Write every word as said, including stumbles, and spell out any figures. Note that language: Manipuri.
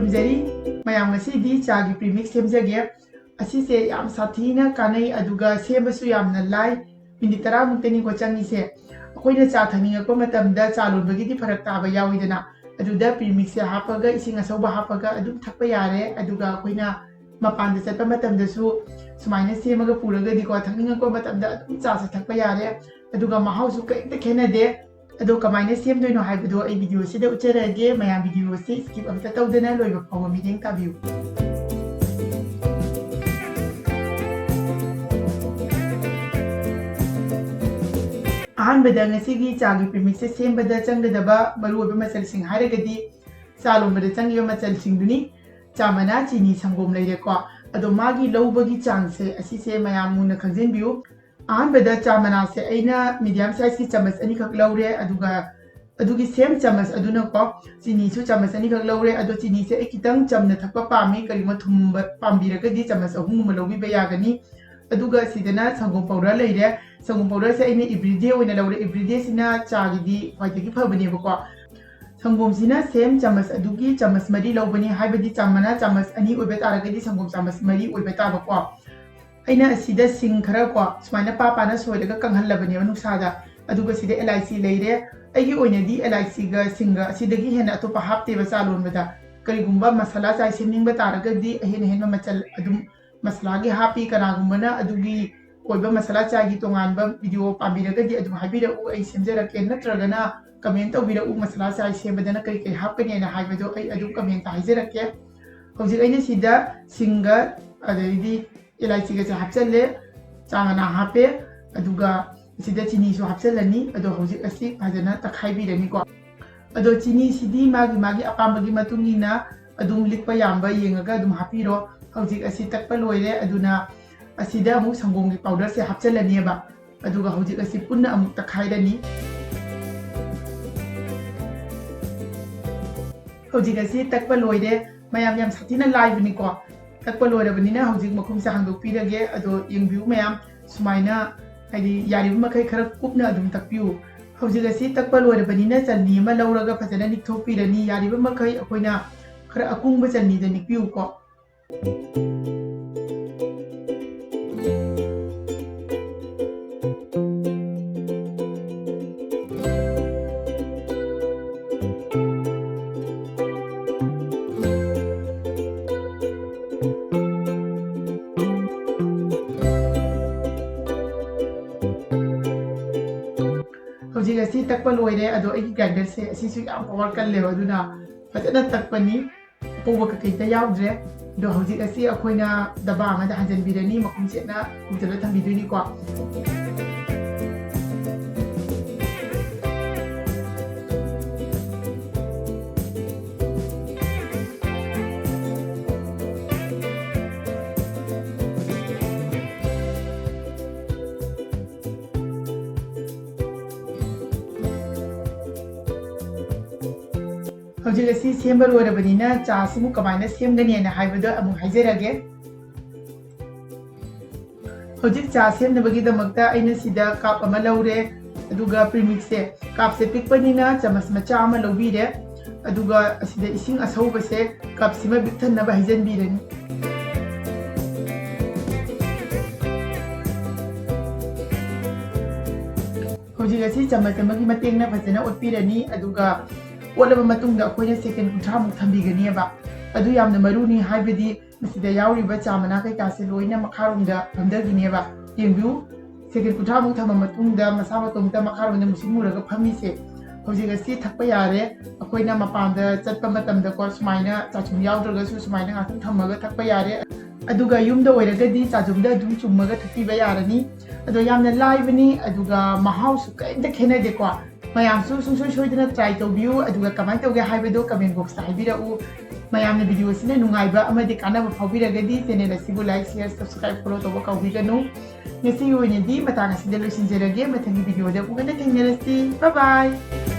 ꯈꯨꯔꯨꯝꯖꯔꯤ꯫ ꯃꯌꯥꯝ, ꯉꯁꯤꯗꯤ ꯆꯥꯒꯤ premix ꯁꯦꯝꯖꯒꯦ꯫ ꯑꯁꯤꯁꯦ ꯌꯥꯝ ꯁꯥꯊꯤꯅ ꯀꯥꯟꯅꯩ, ꯑꯗꯨꯒ ꯁꯦꯝꯕꯁꯨ ꯌꯥꯝꯅ ꯂꯥꯏ꯫ ꯃꯤꯅꯤꯠ ꯇꯔꯥꯃꯨꯛꯇꯅꯤꯀꯣ ꯆꯪꯉꯤꯁꯦ꯫ ꯑꯩꯈꯣꯏꯅ ꯆꯥ ꯊꯛꯅꯤꯡꯉꯛꯄ ꯃꯇꯝꯗ ꯆꯥ ꯂꯣꯟꯕꯒꯤꯗꯤ ꯐꯔꯛ ꯇꯥꯕ ꯌꯥꯎꯋꯤꯗꯅ, ꯑꯗꯨꯗ premix ꯁꯦ ꯍꯥꯞꯄꯒ, ꯏꯁꯤꯡ ꯑꯁꯧꯕ ꯍꯥꯞꯄꯒ ꯑꯗꯨꯝ ꯊꯛꯄ ꯌꯥꯔꯦ꯫ ꯑꯗꯨꯒ ꯑꯩꯈꯣꯏꯅ ꯃꯄꯥꯟꯗ ꯆꯠꯄ ꯃꯇꯝꯗꯁꯨ ꯁꯨꯃꯥꯏꯅ ꯁꯦꯝꯃꯒ ꯄꯨꯔꯒꯗꯤꯀꯣ, ꯊꯛꯅꯤꯡꯉꯛꯄ ꯃꯇꯝꯗ ꯑꯗꯨꯝ ꯆꯥꯁꯦ ꯊꯛꯄ ꯌꯥꯔꯦ꯫ ꯑꯗꯨꯒ ꯃꯍꯥꯎꯁꯨ ꯀꯔꯤꯝꯇ ꯈꯦꯠꯅꯗꯦ꯫ ꯑꯗꯣ ꯀꯃꯥꯏꯅ ꯁꯦꯝꯗꯣꯏꯅꯣ ꯍꯥꯏꯕꯗꯣ ꯑꯩ video ꯁꯤꯗ ꯎꯠꯆꯔꯛꯑꯒꯦ꯫ ꯃꯌꯥꯝ, video ꯁꯤ skip ꯑꯝꯇ ꯇꯧꯗꯅ ꯂꯣꯏꯕ ꯐꯥꯎꯕ ꯃꯤꯠꯌꯦꯡ ꯇꯥꯕꯤꯌꯨ꯫ ꯑꯍꯥꯟꯕꯗ ꯉꯁꯤꯒꯤ ꯆꯥꯒꯤ premix ꯁꯦ ꯁꯦꯝꯕꯗ ꯆꯪꯒꯗꯕ ꯃꯔꯨꯑꯣꯏꯕ ꯃꯆꯜꯁꯤꯡ ꯍꯥꯏꯔꯒꯗꯤ, ꯆꯥ ꯂꯣꯟꯕꯗ ꯆꯪꯉꯤꯕ ꯃꯆꯜꯁꯤꯡꯗꯨꯅꯤ꯫ ꯆꯥ ꯃꯅꯥ, ꯆꯤꯅꯤ, ꯁꯪꯒꯣꯝ ꯂꯩꯔꯦꯀꯣ꯫ ꯑꯗꯣ ꯃꯥꯒꯤ ꯂꯧꯕꯒꯤ ꯆꯥꯡꯁꯦ, ꯑꯁꯤꯁꯦ ꯃꯌꯥꯝ ꯃꯨꯟꯅ ꯈꯪꯖꯤꯟꯕꯤꯌꯨ꯫ ꯑꯍꯥꯟꯕꯗ ꯆꯥ ꯃꯅꯥꯁꯦ ꯑꯩꯅ medium size ꯀꯤ ꯆꯥꯃꯁ ꯑꯅꯤꯈꯛ ꯂꯧꯔꯦ, ꯑꯗꯨꯒ ꯑꯗꯨꯒꯤ same ꯆꯥꯃꯁ ꯑꯗꯨꯅꯀꯣ, ꯆꯤꯅꯤꯁꯨ ꯆꯥꯃꯁ ꯑꯅꯤꯈꯛ ꯂꯧꯔꯦ꯫ ꯑꯗꯣ ꯆꯤꯅꯤꯁꯦ ꯑꯩ ꯈꯤꯇꯪ ꯆꯝꯅ ꯊꯛꯄ ꯄꯥꯝꯃꯤ, ꯀꯔꯤꯒꯨꯝꯕ ꯊꯨꯝꯕ ꯄꯥꯝꯕꯤꯔꯒꯗꯤ ꯆꯥꯃꯁ ꯑꯍꯨꯝꯒꯨꯝꯕ ꯂꯧꯕꯤꯕ ꯌꯥꯒꯅꯤ꯫ ꯑꯗꯨꯒ ꯁꯤꯗꯅ ꯁꯪꯒꯣꯝ powder ꯂꯩꯔꯦ꯫ ꯁꯪꯒꯣꯝ powder ꯁꯦ ꯑꯩꯅ Everyday ꯑꯣꯏꯅ ꯂꯧꯔꯦ꯫ Everyday ꯁꯤꯅ ꯆꯥꯒꯤꯗꯤ ꯈ꯭ꯋꯥꯏꯗꯒꯤ ꯐꯕꯅꯦꯕꯀꯣ꯫ ꯁꯪꯒꯣꯝꯁꯤꯅ same ꯆꯥꯃꯁ ꯑꯗꯨꯒꯤ ꯆꯥꯃꯁ ꯃꯔꯤ ꯂꯧꯕꯅꯤ, ꯍꯥꯏꯕꯗꯤ ꯆꯥ ꯃꯅꯥ ꯆꯥꯃꯁ ꯑꯅꯤ ꯑꯣꯏꯕ ꯇꯥꯔꯒꯗꯤ ꯁꯪꯒꯣꯝ ꯆꯥꯃꯁ ꯃꯔꯤ ꯑꯣꯏꯕ ꯇꯥꯕꯀꯣ꯫ ꯑꯩꯅ ꯑꯁꯤꯗ ꯁꯤꯡ ꯈꯔ ꯀꯣ, ꯁꯨꯃꯥꯏꯅ ꯄꯥ ꯄꯥꯅ ꯁꯣꯏꯔꯒ ꯀꯪꯍꯜꯂꯕꯅꯦꯕ ꯅꯨꯡꯁꯥꯗ꯫ ꯑꯗꯨꯒ ꯁꯤꯗ ꯑꯦꯂꯥꯏꯆꯤ ꯂꯩꯔꯦ꯫ ꯑꯩꯒꯤ ꯑꯣꯏꯅꯗꯤ ꯑꯦꯂꯥꯏꯆꯤꯒ ꯁꯤꯡꯒ ꯑꯁꯤꯗꯒꯤ ꯍꯦꯟꯅ ꯑꯇꯣꯞꯄ ꯍꯥꯞꯇꯦꯕ ꯆꯥ ꯂꯣꯟꯕꯗ꯫ ꯀꯔꯤꯒꯨꯝꯕ ꯃꯁꯥꯂꯥ ꯆꯥꯏ ꯁꯦꯝꯅꯤꯡꯕ ꯇꯥꯔꯒꯗꯤ ꯑꯍꯦꯟ ꯑꯍꯦꯟꯕ ꯃꯆꯜ ꯑꯗꯨꯝ ꯃꯁꯥꯂꯥꯒꯤ ꯍꯥꯞꯄꯤ꯫ ꯀꯅꯥꯒꯨꯝꯕꯅ ꯑꯗꯨꯒꯤ ꯑꯣꯏꯕ ꯃꯁꯥꯂꯥ ꯆꯥꯏꯒꯤ ꯇꯣꯉꯥꯟꯕ video ꯄꯥꯝꯕꯤꯔꯒꯗꯤ ꯑꯗꯨꯝ ꯍꯥꯏꯕꯤꯔꯛꯎ, ꯑꯩ ꯁꯦꯝꯖꯔꯛꯀꯦ꯫ ꯅꯠꯇ꯭ꯔꯒꯅ comment ꯇꯧꯕꯤꯔꯛꯎ, ꯃꯁꯥꯂꯥ ꯆꯥꯏ ꯁꯦꯝꯕꯗꯅ ꯀꯔꯤ ꯀꯔꯤ ꯍꯥꯞꯀꯅꯤ ꯍꯥꯏꯅ ꯍꯥꯏꯕꯗꯣ ꯑꯩ ꯑꯗꯨꯝ comment ꯇ ꯍꯥꯏꯖꯔꯛꯀꯦ꯫ ꯍꯧꯖꯤꯛ ꯑꯩꯅ ꯁꯤꯗ ꯁꯤꯡꯒ ꯑꯗꯩꯗꯤ ꯑꯦꯂꯥꯏꯆꯤꯒꯁꯦ ꯍꯥꯞꯆꯜꯂꯦ, ꯆꯥ ꯃꯅꯥ ꯍꯥꯞꯄꯦ, ꯑꯗꯨꯒ ꯁꯤꯗ ꯆꯤꯅꯤꯁꯨ ꯍꯥꯞꯆꯜꯂꯅꯤ꯫ ꯑꯗꯣ ꯍꯧꯖꯤꯛ ꯑꯁꯤ ꯐꯖꯅ ꯇꯛꯈꯥꯏꯕꯤꯔꯅꯤꯀꯣ꯫ ꯑꯗꯣ ꯆꯤꯅꯤꯁꯤꯗꯤ ꯃꯥꯒꯤ ꯃꯥꯒꯤ ꯑꯄꯥꯝꯕꯒꯤ ꯃꯇꯨꯡ ꯏꯟꯅ ꯑꯗꯨꯝ ꯂꯤꯛꯄ ꯌꯥꯝꯕ ꯌꯦꯡꯉꯒ ꯑꯗꯨꯝ ꯍꯥꯞꯄꯤꯔꯣ꯫ ꯍꯧꯖꯤꯛ ꯑꯁꯤ ꯇꯛꯄ ꯂꯣꯏꯔꯦ, ꯑꯗꯨꯅ ꯑꯁꯤꯗ ꯑꯃꯨꯛ ꯁꯪꯒꯣꯝꯒꯤ powder ꯁꯦ ꯍꯥꯞꯆꯜꯂꯅꯦꯕ꯫ ꯑꯗꯨꯒ ꯍꯧꯖꯤꯛ ꯑꯁꯤ ꯄꯨꯟꯅ ꯑꯃꯨꯛ ꯇꯛꯈꯥꯏꯔꯅꯤ꯫ ꯍꯧꯖꯤꯛ ꯑꯁꯤ ꯇꯛꯄ ꯂꯣꯏꯔꯦ꯫ ꯃꯌꯥꯝ, ꯌꯥꯝ ꯁꯥꯊꯤꯅ ꯂꯥꯏꯕꯅꯤꯀꯣ꯫ ꯇꯛꯄ ꯂꯣꯏꯔꯕꯅꯤꯅ ꯍꯧꯖꯤꯛ ꯃꯈꯨꯝꯁꯦ ꯍꯥꯡꯗꯣꯛꯄꯤꯔꯒꯦ꯫ ꯑꯗꯣ ꯌꯦꯡꯕꯤꯌꯨ ꯃꯌꯥꯝ, ꯁꯨꯃꯥꯏꯅ, ꯍꯥꯏꯗꯤ, ꯌꯥꯔꯤꯕ ꯃꯈꯩ ꯈꯔ ꯀꯨꯞꯅ ꯑꯗꯨꯝ ꯇꯛꯄꯤꯌꯨ꯫ ꯍꯧꯖꯤꯛ ꯑꯁꯤ ꯇꯛꯄ ꯂꯣꯏꯔꯕꯅꯤꯅ ꯆꯟꯅꯤ ꯑꯃ ꯂꯧꯔꯒ ꯐꯖꯅ ꯅꯤꯛꯊꯣꯛꯄꯤꯔꯅꯤ꯫ ꯌꯥꯔꯤꯕ ꯃꯈꯩ ꯑꯩꯈꯣꯏꯅ ꯈꯔ ꯑꯀꯨꯡꯕ ꯆꯟꯅꯤꯗ ꯅꯤꯛꯄꯤꯌꯨꯀꯣ꯫ ꯍꯧꯖꯤꯛ ꯑꯁꯤ ꯇꯛꯄ ꯂꯣꯏꯔꯦ, ꯑꯗꯣ ꯑꯩꯒꯤ ꯒ꯭ꯔꯥꯏꯟꯗꯔꯁꯦ ꯑꯁꯤꯁꯨ ꯌꯥꯝ ꯄꯋꯥꯔ ꯀꯜꯂꯦꯕ, ꯑꯗꯨꯅ ꯐꯖꯅ ꯇꯛꯄꯅꯤ꯫ ꯑꯄꯧꯕ ꯀꯩꯀꯩꯗ ꯌꯥꯎꯗ꯭ꯔꯦ꯫ ꯑꯗꯣ ꯍꯧꯖꯤꯛ ꯑꯁꯤ ꯑꯩꯈꯣꯏꯅ ꯗꯕꯥ ꯑꯃꯗ ꯍꯥꯟꯖꯟꯕꯤꯔꯅꯤ, ꯃꯈꯨꯝ ꯆꯦꯠꯅ ꯈꯨꯝꯖꯤꯜꯂ ꯊꯝꯕꯤꯗꯣꯏꯅꯤꯀꯣ꯫ ꯍꯧꯖꯤꯛ ꯑꯁꯤ ꯁꯦꯝꯕ ꯂꯣꯏꯔꯕꯅꯤꯅ ꯆꯥꯁꯤꯕꯨ ꯀꯃꯥꯏꯅ ꯁꯦꯝꯒꯅꯤꯅ ꯍꯥꯏꯕꯗꯣ ꯑꯃꯨꯛ ꯍꯥꯏꯖꯔꯒꯦ꯫ ꯍꯧꯖꯤꯛ ꯆꯥ ꯁꯦꯝꯅꯕꯒꯤꯗꯃꯛꯇ ꯑꯩꯅ ꯁꯤꯗ ꯀꯞ ꯑꯃ ꯂꯧꯔꯦ, ꯑꯗꯨꯒ ꯄ꯭ꯔꯤꯃꯤꯛꯁꯁꯦ, ꯀꯞꯁꯦ ꯄꯤꯛꯄꯅꯤꯅ ꯆꯃꯁ ꯃꯆꯥ ꯑꯃ ꯂꯧꯕꯤꯔꯦ, ꯑꯗꯨꯒ ꯑꯁꯤꯗ ꯏꯁꯤꯡ ꯑꯁꯧꯕꯁꯦ ꯀꯞꯁꯤꯃ ꯕꯤꯛ ꯊꯟꯅꯕ ꯍꯩꯖꯤꯟꯕꯤꯔꯅꯤ꯫ ꯍꯧꯖꯤꯛ ꯑꯁꯤ ꯆꯃꯁ ꯑꯃꯒꯤ ꯃꯇꯦꯡꯅ ꯐꯖꯅ ꯑꯣꯠꯄꯤꯔꯅꯤ, ꯑꯗꯨꯒ ꯑꯣꯠꯂꯕ ꯃꯇꯨꯡꯗ ꯑꯩꯈꯣꯏꯅ ꯁꯦꯀꯦꯟ ꯀꯨꯟꯊ꯭ꯔꯥꯃꯨꯛ ꯊꯝꯕꯤꯒꯅꯦꯕ꯫ ꯑꯗꯨ ꯌꯥꯝꯅ ꯃꯔꯨꯅꯤ, ꯍꯥꯏꯕꯗꯤ ꯃꯁꯤꯗ ꯌꯥꯎꯔꯤꯕ ꯆꯥ ꯃꯅꯥ ꯀꯩꯀꯥꯁꯦ ꯂꯣꯏꯅ ꯃꯈꯥꯔꯣꯝꯗ ꯐꯝꯊꯈꯤꯅꯦꯕ꯫ ꯌꯦꯡꯕꯤꯌꯨ, ꯁꯦꯀꯦꯟ ꯀꯨꯟꯊ꯭ꯔꯥꯃꯨꯛ ꯊꯝꯃ ꯃꯇꯨꯡꯗ ꯃꯁꯥ ꯃꯇꯣꯝꯇ ꯃꯈꯥꯔꯣꯝꯗ ꯃꯨꯁꯤꯟ ꯃꯨꯔꯒ ꯐꯝꯃꯤꯁꯦ꯫ ꯍꯧꯖꯤꯛ ꯑꯁꯤ ꯊꯛꯄ ꯌꯥꯔꯦ꯫ ꯑꯩꯈꯣꯏꯅ ꯃꯄꯥꯟꯗ ꯆꯠꯄ ꯃꯇꯝꯗꯀꯣ, ꯁꯨꯃꯥꯏꯅ ꯆꯥꯆꯨꯝ ꯌꯥꯎꯗ꯭ꯔꯒꯁꯨ ꯁꯨꯃꯥꯏꯅ ꯉꯥꯛꯇꯪ ꯊꯝꯃꯒ ꯊꯛꯄ ꯌꯥꯔꯦ꯫ ꯑꯗꯨꯒ ꯌꯨꯝꯗ ꯑꯣꯏꯔꯒꯗꯤ ꯆꯥꯆꯨꯝꯗ ꯑꯗꯨꯝ ꯆꯨꯝꯃꯒ ꯊꯛꯄꯤꯕ ꯌꯥꯔꯅꯤ꯫ ꯑꯗꯣ ꯌꯥꯝꯅ ꯂꯥꯏꯕꯅꯤ, ꯑꯗꯨꯒ ꯃꯍꯥꯎꯁꯨ ꯀꯔꯤꯝꯇ ꯈꯦꯠꯅꯗꯦꯀꯣ꯫ ꯃꯌꯥꯝꯁꯨ ꯁꯨꯡꯁꯣꯏ ꯁꯣꯏꯗꯅ try ꯇꯧꯕꯤꯌꯨ, ꯑꯗꯨꯒ ꯀꯃꯥꯏꯅ ꯇꯧꯒꯦ ꯍꯥꯏꯕꯗꯣ comment box ꯇ ꯍꯥꯏꯕꯤꯔꯛꯎ꯫ ꯃꯌꯥꯝꯅ video ꯑꯁꯤꯅ ꯅꯨꯡꯉꯥꯏꯕ ꯑꯃꯗꯤ ꯀꯥꯟꯅꯕ ꯐꯥꯎꯕꯤꯔꯒꯗꯤ channel ꯑꯁꯤꯕꯨ like, share, subscribe, follow ꯇꯧꯕ ꯀꯥꯎꯕꯤꯒꯅꯨ꯫ ꯉꯁꯤꯒꯤ ꯑꯣꯏꯅꯗꯤ ꯃꯇꯥꯡ ꯑꯁꯤꯗ ꯂꯣꯏꯁꯤꯟꯖꯔꯒꯦ꯫ ꯃꯊꯪꯒꯤ video ꯗ ꯑꯃꯨꯛ ꯍꯟꯅ ꯊꯦꯡꯅꯔꯁꯤ꯫ Bye bye!